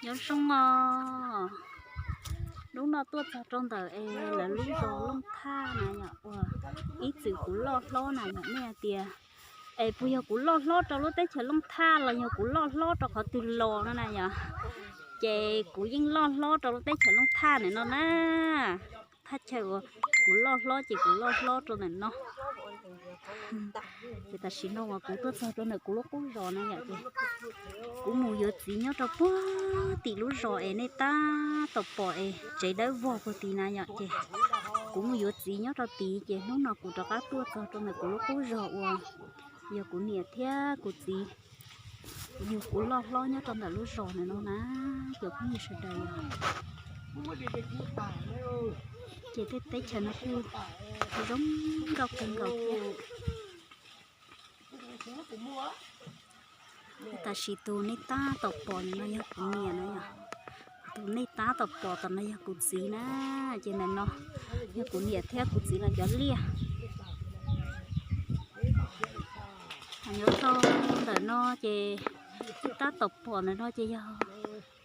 Nyob zoo os, hnub no tuaj txog rau ntawm es lawv lub zos Looj Thaj na yom, uas ib txwm kuv loj hlob na yom, nej hais tias es puas yog kuv loj hlob rau lub teb chaws Looj Thaj los yog kuv loj hlob rau qhov twg los no na yom. Ces kuv yeej loj hlob rau lub teb chaws Looj Thaj ntawm no na. Thaj chaw uas kuv loj hlob ces kuv loj hlob rau ntawm no. Ces tam sim no uas kuv tuaj txog rau ntawm kuv lub qub zos na yom, ces kuv mus yuav txiv nyob rau puag tim lub zos es nej tab tom pom es tsev dawb vog puag tid na yom, ces kuv mus yuav txiv nyob rau tid ces hnub no kuv rov qab tuaj txog rau ntawm kuv lub qub zos uas yog kuv niam thiab kuv txiv yug kuv loj hlob nyob rau ntawm lub zos ntawm no na, cov phooj ywg sawv daws. Ces tej teb chaws no kuj zoo nkauj kawg nkaus thiab. Tam sim tus nej tab tom pom ntawm no yog kuv niam na yom, tus nej tab tom pom tom no yog kuv txiv na, ces ntawm no yog kuv niam thiab kuv txiv lawv cov liaj. Nyob rau ntawm no ces tab tom pom ntawm no ces yog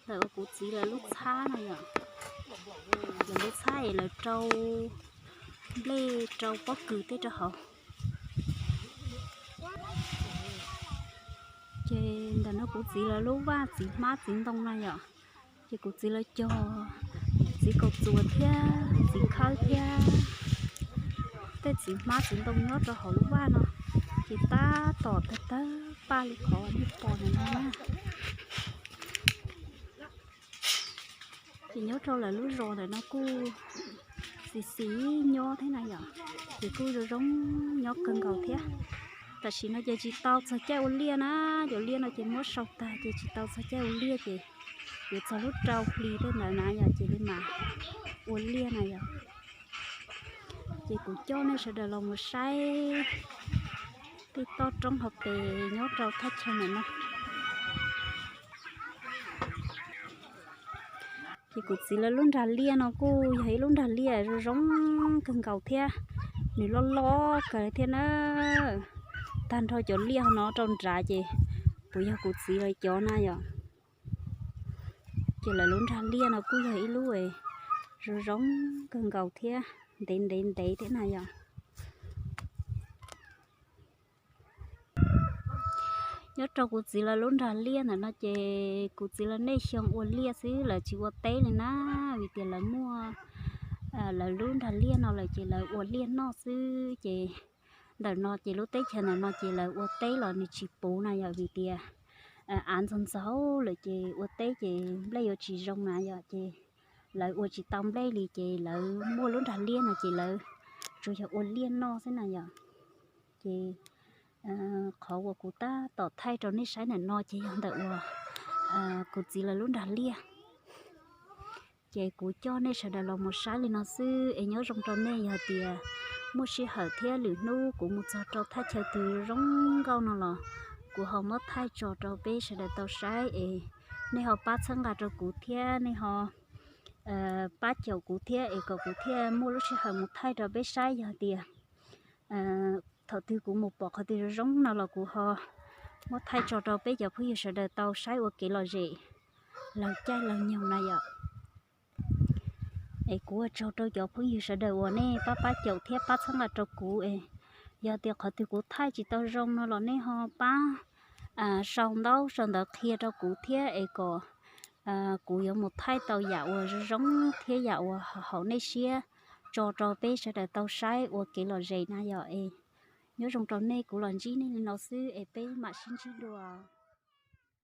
ntawm uas kuv txiv lawv lub txhab na yom, lawv lub txhab es lawv rau nplej rau pob kws tej rau hauv. Ces ntawm no kuv txiv lawv lub vaj txiv hmab txiv ntoo na yom, ces kuv txiv lawv cog txiv kaus txuas thiab txiv khawb thiab tej txiv hmab txiv ntoo nyob rau hauv lub vaj no, ces tab tom tawg tawg paj li qhov nej pom ntawm no na. Ces nyob rau lawv lub zos ntawm no kuj xis xis nyob thiab na yom, ces kuj zoo zoo nyob kawg nkaus thiab. Tam sim no ces tsis tau txog caij ua liaj na, cov liaj no ces muab sau tag ces tsis tau txog caij ua liaj ces yuav txog lub rau hli tej ntawd na yom, ces li mam ua liaj na yom. Ces kuv coj nej sawv daws los mus saib tej toj roob hauv pes nyob rau thaj chaw ntawm no. Ces kuv txiv lawv lub nrag liaj no kuj yog ib lub nrag liaj zoo zoo kawg nkaus thiab, nws loj loj kawg thiab na. Tag nrho cov liaj no rau nrad ces puas yog kuv txiv lawv cov na yom. Ces lawv lub nrag liaj no kuj yog ib lub zoo zoo kawg nkaus thiab ntev ntev ntev thiab na yom. Nyob rau kuv txiv lawv lub nrag liaj ntawm no ces kuv txiv lawv nej xyoo ua liaj xwb, lawv tsis ua teb li na, vim tias lawv muaj lawv lub nrag liaj no lawm ces lawv ua liaj noj xwb. Ces ntawm no ces lub teb chaws ntawm no ces lawv ua teb los nws tsis puv na yom, vim tias av ntxoog ntxaug lawm ces ua teb ces nplej yuav tsis zoo na yom, ces lawv ua tsis tau nplej li ces lawv muaj lub nrag liaj no ces lawv tsuas yog ua liaj noj xwb na yom. Ces qhov uas kuv tab tom thaij rau nej saib ntawm no ces yog ntawm uas kuv txiv lawv lub nrag liaj. Ces kuv coj nej sawv daws los mus saib li no xwb es nyob zoo rau nej, yog tias muaj sij hawm thiab lwm hnub kuv mus txog rau thaj chaw twg zoo nkauj no los kuv ho muab thaij tso rau peb sawv daws tau saib es nej ho pab txhawb nqa rau kuv thiab nej ho pab caum kuv thiab es kom kuv thiaj muaj lub sij hawm mus thaij rau peb saib. Yog tias thaum twg kuv mus pom qhov twg zoo zoo no los kuv ho muab thaij tso rau peb cov phooj ywg sawv daws tau saib ua kev lom zem laug caij laug nyoog na yom. Es kuv ua tsaug rau cov phooj ywg sawv daws uas nej pab pab caum thiab pab txhawb nqa rau kuv es yog tias qhov twg kuv thaij tsis tau zoo no los nej ho pab sau ntaub sau ntawv qhia rau kuv thiab es kom kuv yuav mus thaij tau yam uas zoo zoo thiab yam uas haum nej siab tso rau peb sawv daws tau saib ua kev lom zem na yom. Es nyob zoo rau nej, kuv los ntsib nej li no xwb es peb mam sib ntsib dua.